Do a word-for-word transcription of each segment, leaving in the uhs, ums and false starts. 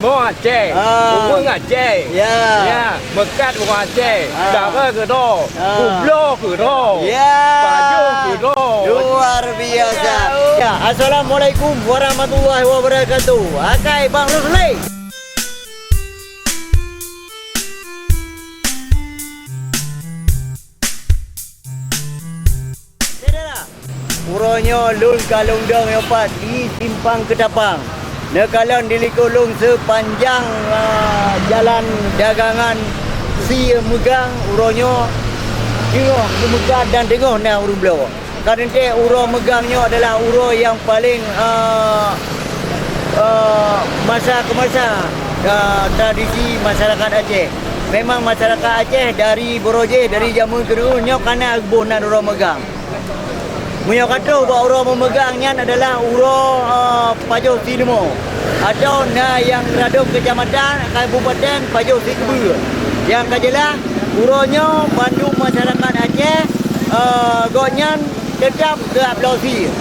Mo Aceh, ah, ureueng Aceh. Ya. Ya, meukat ureueng Aceh. Ah. Dara keudroe, ah, kubloe keudroe, ya, pajoh keudroe. Luar biasa. Ya, assalamualaikum warahmatullahi wabarakatuh. Akai Bang Rusli. Syedara, uroe nyoe lôn ka lôn dong yopat di Simpang Keutapang. Neukalon di likot lôn seupanjang, a, jalan dagangan sie meugang uroe nyoe teungoh geumeukat dan teungoh na ureueng bloe. Ka teuntée uroe meugang nyoe adalah uroe nyang paleng, a, a, masa keu masa, a, tradisi masyarakat Aceh. Memang masyarakat Aceh dari barô jih, dari jameun keudroe nyoe ka na geuboh nan uroe meugang. Meunyoe ka troh bak uroe meumeugang nyan adalah uroe, eh, pajoh sie leumo. Atawa na nyang radom keucamatan, kabupaten pajoh sie keubeue. Nyang ka jeulaih, uroe nyoe bandum masyarakat Aceh, eh, gobnyan teutap keu bloe sie.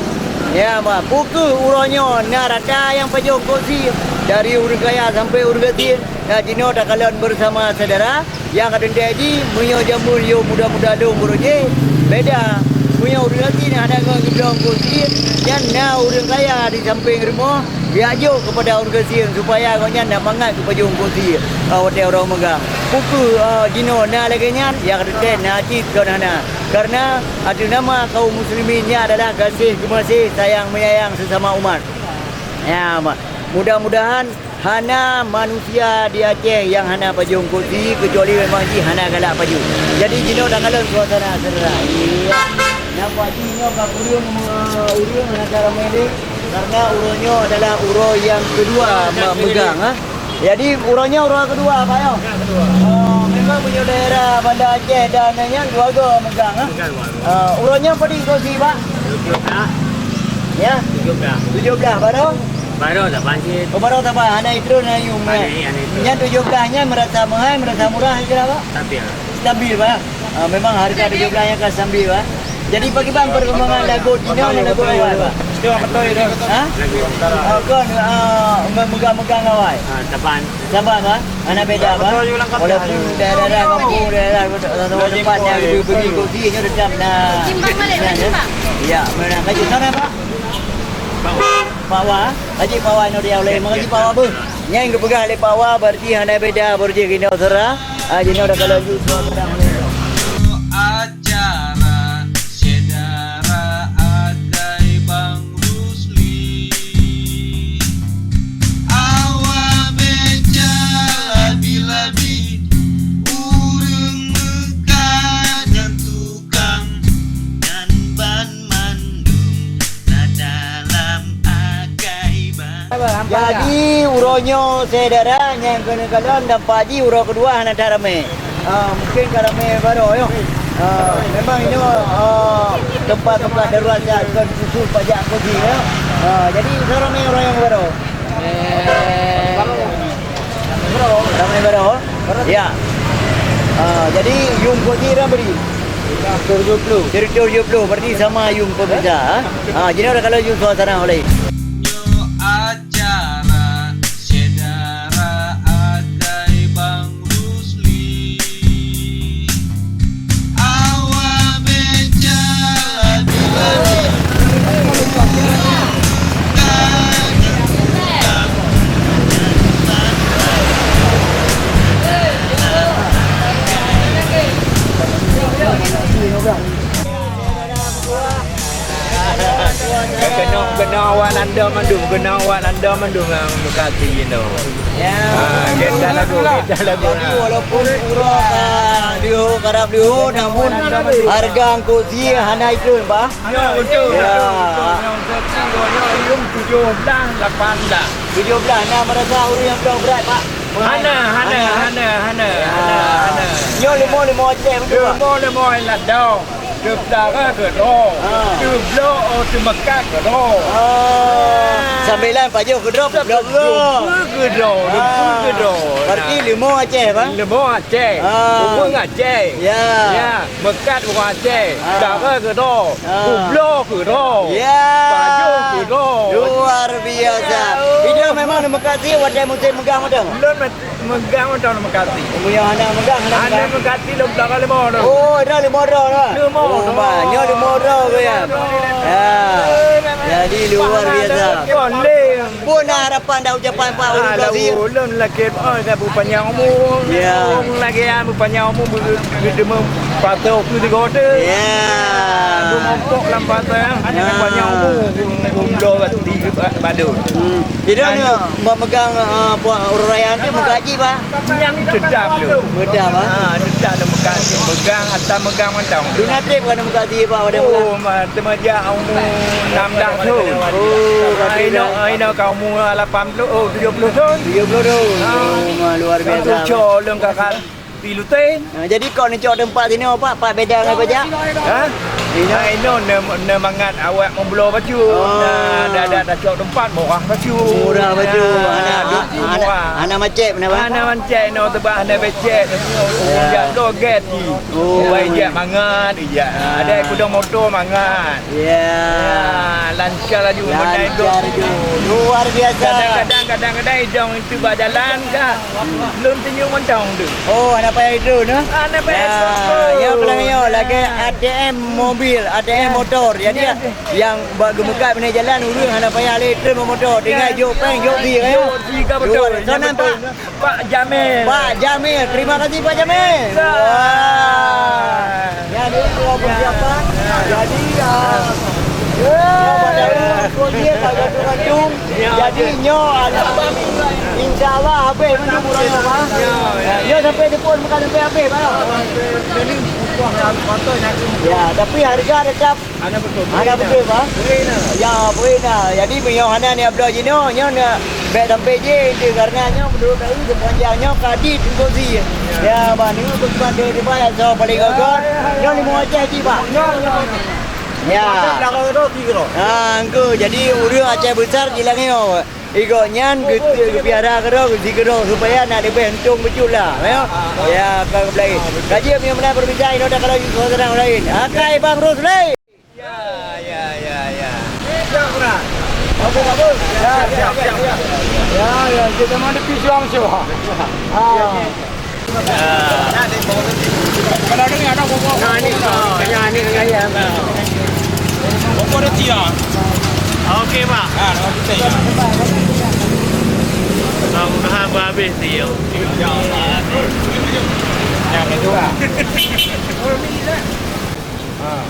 Ya, bah, peu kheueh uroe nyoe na rata nyang pajoh eungkôt sie, dari ureueng kaya sampoe ureueng gasien. Na jinoe takalon beusama syedara. Nyang ka teuntée jih, meunyoe jameun yôh muda-muda lôn barô jih, beda. Meunyoe ureueng gasien hana ngon geubloe eungkôt sie, nyan na ureueng kaya di sampéng rumoh, geujok keupada ureueng gasien supaya gobnyan na mangat geupajoh eungkôt sie, ah, watée uroe meugang. Peu kheueh, ah, jinoe na lagée nyan, nyang ka teuntée na cit kon hana. Kareuna ateueh nama kaum muslimin nyan adalah gaséh geumaséh, sayang meuyayang seusama umat. Ya, ma-, mudah-mudahan hana manusia di Aceh nyang hana pajoh eungkôt sie, keucuali memang jih hana galak pajoh. Jadi, jinoe takalon suasana syedara. Iya. Nampak jih nyoe ka kureueng, eh, ureueng hana cara mele, karena uroe nyoe adalah uroe nyang keudua me-, meugang, ha. Jadi, uroe nyoe uroe keudua, Pak, yo? Ya, keudua. Oh, memang meunyoe daerah Banda Aceh dan nyan dua go meugang, ha? Meugang, dua go. Eh, uroe nyoe padum eungkôt sie, Pak? Tujoh blah. Ya? Tujoh blah. Tujoh blah, baroe? Baroe saban cit. Oh, baroe saban, hana itron, hana yum, eh? Hana, hana itron. Nyan tujoh blah nyan meurasa meuhai, meurasa murah, kira, Pak? Stabil. Stabil, Pak. Ah, memang hareuga tujoh blah nyan ka stabil, Pak. Jadi, pakriban perkembangan lagot jinoe ngon lagot awai, Pak? Ha? Oh, kon, ah, me-, meugang-meugang awai. Ah, saban. Saban, Pak. Hana beda, Pak. Walaupun daerah-daerah kampung, daerah, daerah tempat yang begitu, nyoe tetap na. Timbang balik, Pak, timbang. Ya, memang. Laju sana, Pak. Pak Wa, Haji Pak Wa nyoe dia oleh, Haji Pak Wa beuh. Nyang geupeugah lé Pak Wa, berarti hana beda, berarti kena sera. Ah, jinoe dah kalau ju suasana. Acara syedara akai Bang Rusli. Awak beca labi-labi, ureueng meukat dan tukang, dan banmandum na dalam akai Bang. Jadi, uroe nyoe syedara nyang keuneuk kalon dan Pak Haji uroe keudua hana that ramé. Ah, mungkin ka ramé baroe, yo. Ah, memang inoe, ah, tempat-tempat darurat jak kon usul pajak eungkôt sie, yo. Ah, jadi, soe ramé uroe nyang baroe? Ramé baroe? Ya. Ah, jadi, yum eungkôt sie ram bri? Tujoh ploh. Tujoh ploh, berarti sama yum pemirsa, ha? Ah, jinoe dah kalau yum suasana oleh. Nyoe acara syedara akai Bang Rusli. Awak beca labi-labi. Keunoe, keunoe awak nanda mandum, keunoe awak nanda mandum nyang meukat sie nyoe. Ya. Ah, kita lagu, kita lagu. Jadi, walaupun uroe ka leuho, karab leuho, namun hareuga eungkôt sie hana itron, Pak. Ya, betul. Ya. Tujoh blah, lapan blah. Tujoh blah, na meurasa ureueng nyang bloe brat, Pak? Hana, hana, hana, hana, hana, hana. Nyoe leumo, leumo Aceh beutôi, Pak? Leumo, leumo Aceh dong. Teupeutara keudroe. Ah. Teubloe, oh, teumeukat keudroe. Ah. Sambilan pajoh keudroe, bloe keudroe. Teubloe keudroe, teubloe keudroe. Berarti leumo Aceh, Bang? Leumo Aceh. Ah. Ureueng Aceh. Ya. Ya. Meukat ureueng Aceh. Ah. Teupeutara keudroe. Ah. Teubloe keudroe. Ya. Pajoh keudroe. Luar biasa. Ya. Itu memang meukat sih, watèe musim meugang macam. Lôn Meugang mantong meukat. Meunyoe hana meugang, hana meugang. Hana meukat lôn peutara leumo droe. Oh, droe leumo droe lah. Leumo droe. Oh, bah, nyoe leumo droe ke ya? Ya. Jadi luar biasa. Kon lé. Pun harapan dan ucapan Pak Uri Blasi. Ulôn lakèe, oh, dah beupanyang umu. Ya. Ureueng lagèe nyan beupanyang umu, beu-, beuteumé pasoe keu sigoe teuh. Ya. Beumompok lam pasoe, ya. Ya. Panyang umu, beu-, beu-, bloe di badut. Hmm. Jadi, nyoe, memegang, eh, buah urut raya tu meugaji, Pak? Nyang teutap tu. Beutap, ah. Ah, teutap tu meugaji. Megang, asai megang mantong. Duna trép kan meugaji, Pak, pada mula? Oh, ma-, teuma jak umu enam belas thon. Oh, ah, inoe, ah, inoe ka umu lapan puluh, oh, tujuh puluh thon. Tujuh puluh thon. Ah. Oh, ma, luar biasa. Cucok lôn kakak. Di Luteng. Ha, jadi kok neucok teumpat sinoe, Pak, pat beda ngon Pajak? Ha? Inoe. Ha, inoe ne, ne mangat awak meubloe bacut. Oh. Nah, dah, dah, dah cok teumpat murah bacut. Murah bacut. Nah, hana, duit hana, murah. Hana macet, kenapa? Hana macet, inoe teubang hana becek. Ya. Jak bloe gét. Oh. Bai jak mangat, jak. Ah. Ada kudong motor mangat. Ya. Ah, lancar laju. Lancar laju. Luar biasa. Kadang-kadang, kadang-kadang idong itu bak jalan kah? Lôn teunyoe mantong tu. Oh, hana payah itu, no? Hana payah itu. Ya, ya, peulangyo, lagèe A T M mobil, A T M motor. Jadi, ya, nyang bak geumeukat bak jalan, ureueng hana payah lé trép motor. Tinggai jok péng, jok bi, ya. Jok bi ka beutôi. Soe nan, Pak? Pak Jamil. Pak Jamil. Terima kasih, Pak Jamil. Ya. Wah. Ya, ni dua persiapan. Jadi, ah, ya, pada ureueng, kau dia, Pak Gantung-Gantung. Jadi nyoe, insya Allah habéh mandum uroe nyoe, Bang. Ya, ya. Nyoe sampai depan bukan sampai habéh, Bang. Ya, tapi harga tetap hana beutôi, Bang. Ya, beutôi nah. Jadi meunyoe hana neubloe jinoe, nyoe na bèk sampai jih, karena nyoe menurut kami sepanjang nyoe ka di Teungku Zi. Ya, Bang, ni untuk Bang dia, dia bayar so paling gagah. Nyoe limong Aceh cit, Bang. Ya. Ha, engko jadi ureueng Aceh Besar jilang nyoe. Igoe nyan geupiara keudroe, geusi keudroe, supaya na leubeh untông bacut lah, ya. Ya, ka geubelai. Ka jeuet meunyoe meunan peuribasa, inoe dah kalau yue suasana laén. Akai Bang Rusli. Ya, ya, ya, ya. Siap, Bang. Bagus, bagus. Ya, siap, siap, siap. Ya, ya, kita mau ada pisang, siap. Ah. Nah, ni, oh, yang ni, yang ni. Okey, Pak. Ah, okey, ya. Mudah-mudahan habis dia. Ya, betul. Ah.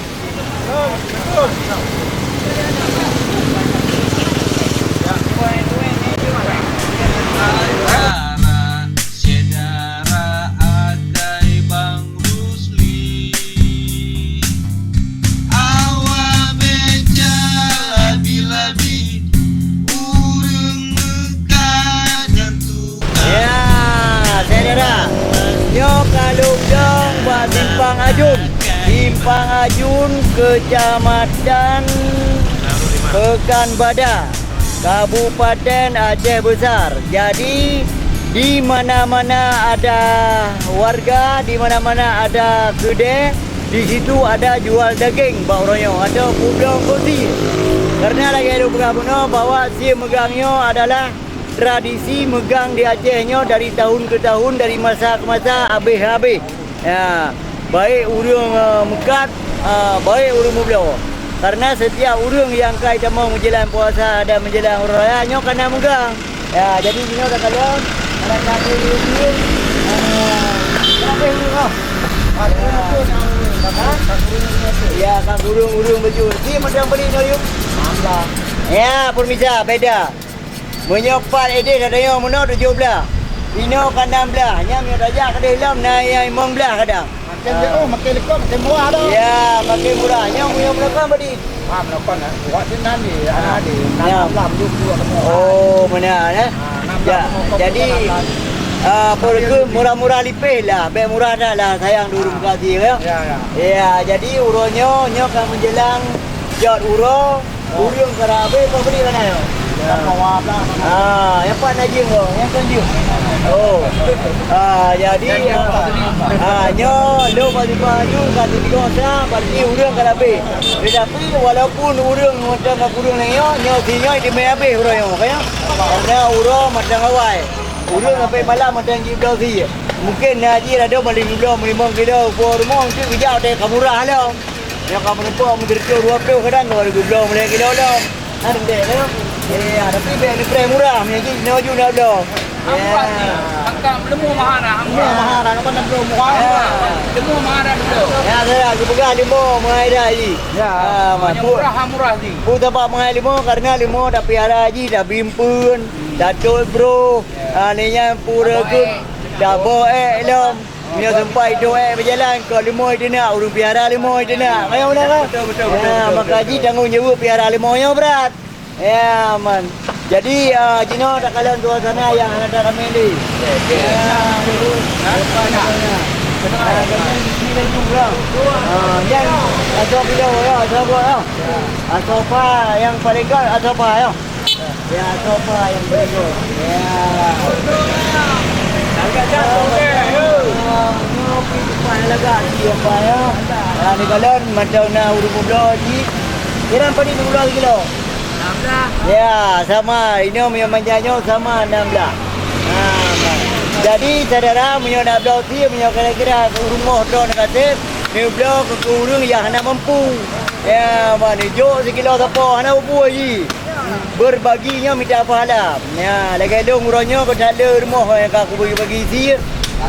Syedara, syedara akai Bang Rusli. Awak beca labi-labi, ureueng meukat dan tukang. Ya, syedara. Nyoe ka lôn dong bak Simpang Ajun. Simpang Ajun, Kecamatan Pekanbadak, Kabupaten Aceh Besar. Jadi, di mana-mana ada warga, di mana-mana ada keudè, di situ ada jual daging bak uroe nyoe atau peubloe keusi. Karena lagèe lôn peugah bunoe bahwa sie meugang nyoe adalah tradisi meugang di Aceh nyoe dari tahun ke tahun, dari masa ke masa, habéh-habéh. Ya, baik ureueng, eh, meukat, eh, baik ureueng meubloe. Karena setiap ureueng nyang ka jitamong meujalan puasa dan meujalan uroe raya nyoe ka na meugang. Ya, jadi jinoe takalon, ada satu ureueng, eh, berapa ureueng, oh? Ha? Ya, ka ureueng-ureueng baju. Si macam beli nyoe, yuk? Ya, pemirsa, beda. Meunyoe pat idéh gata nyoe meunoe tujoh blah, inoe ka nam blah, nyan meunyoe tajak keudéh lom na nyang limong blah kadang. Makin jeuet, oh, makin leukoh, makin murah dah. Ya, makin murah. Nyoe meunyoe meulakon badi. Ha, meulakon, eh. Buat sinan di, ya, di. Ya. Nam blah, tujoh blah. Oh, meunan, eh? Ha, nam blah, ya, limong blah, jadi, nam blah. Ah, peue keuh murah-murah lipéh lah, bèk murah that lah, sayang di ureueng meukaji, ya. Ya, ya. Ya, jadi uroe nyoe, nyoe ka menjelang jot uroe, ureueng ka habéh, peue bri ka na nyoe? Ya. Ah, nyang pat na jeueng, oh, nyang kon jeueng. Oh. Ah, jadi, ah, nyoe lôn bak simpang aju ka teutigong sa, berarti ureueng ka habéh. Tetapi walaupun ureueng mantong ka kureueng lagèe nyoe, nyoe sinyoe teumè habéh uroe nyoe, ka nyoe. Karena uroe mantong awai. Ureueng sampai malam mantong jibloe sie. Mungkin na jih ladôm lhèe kilo, limong kilo, po rumoh mungkin geujak watèe ka murah lom. Nyang ka meurumpok meuteureutôh dua ploh kadang ka geubloe lhèe kilo lom. Kan dek tu. Eh, tapi bèk neupreh murah, meunyo jih nyoe ju na bloe. Murah ni. Angka leumo mahara, murah mahara, apa nak bloe murah? Ya. Leumo mahara bloe. Ya, saya geupeugah leumo mahara jih. Ya. Ah, murah, murah jih. Peue sabab mahara leumo, karena leumo tapiara jih, tabri eumpeuen, tatot broh. Ah, ni nyan pura keuh dak boh èk lom. Nyoe sempat idong èk beujalan, kon leumo iteunak, ureueng piara leumo iteunak. Ka nyoe beuna kan? Betul, betul, betul, betul, maka jih tanggong jaweueb piara leumo nyoe brat. Ya, man. Jadi, ah, jinoe takalon suasana nyang hana tatamé lé. Ya, ah, kami di sini laju lah. Ah, nyan asoe kilo ya, asoe buah ya. Asoe pha nyang paléng göt, asoe pha ya. Ya, sofa nyang berikut. Ya. Lagak dah, sofa, ya. Ah, ngopi depan lagak, siapa, ya? Ah, ni kalon, macam na ureueng mubloe jih. Kiran padit mubloe sikilo? Enam belas. Ya, sama. Inoe meunyoe manja nyoe sama enam belas. Ha, jadi, syedara, meunyoe nak bloe sie, meunyoe kira-kira rumoh droeneuh ka sép, neubloe keu ureueng nyang hana mampu. Ya, man, jok sikilo sapo, hana peue jih. Berbagi nyoe mita pahala. Nyan, lagèe lôn uroe nyoe geutanyoe le rumoh nyang ka kubagi-bagi sie,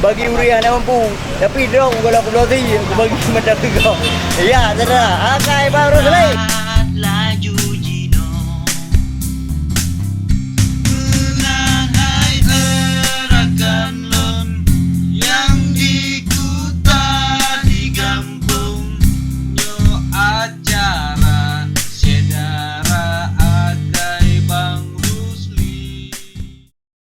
bagi ureueng nyang hana mampu. Tapi droe gohlom kubloe sie, kubagi mata teuga. Ya, syedara. Akai bang Rusli.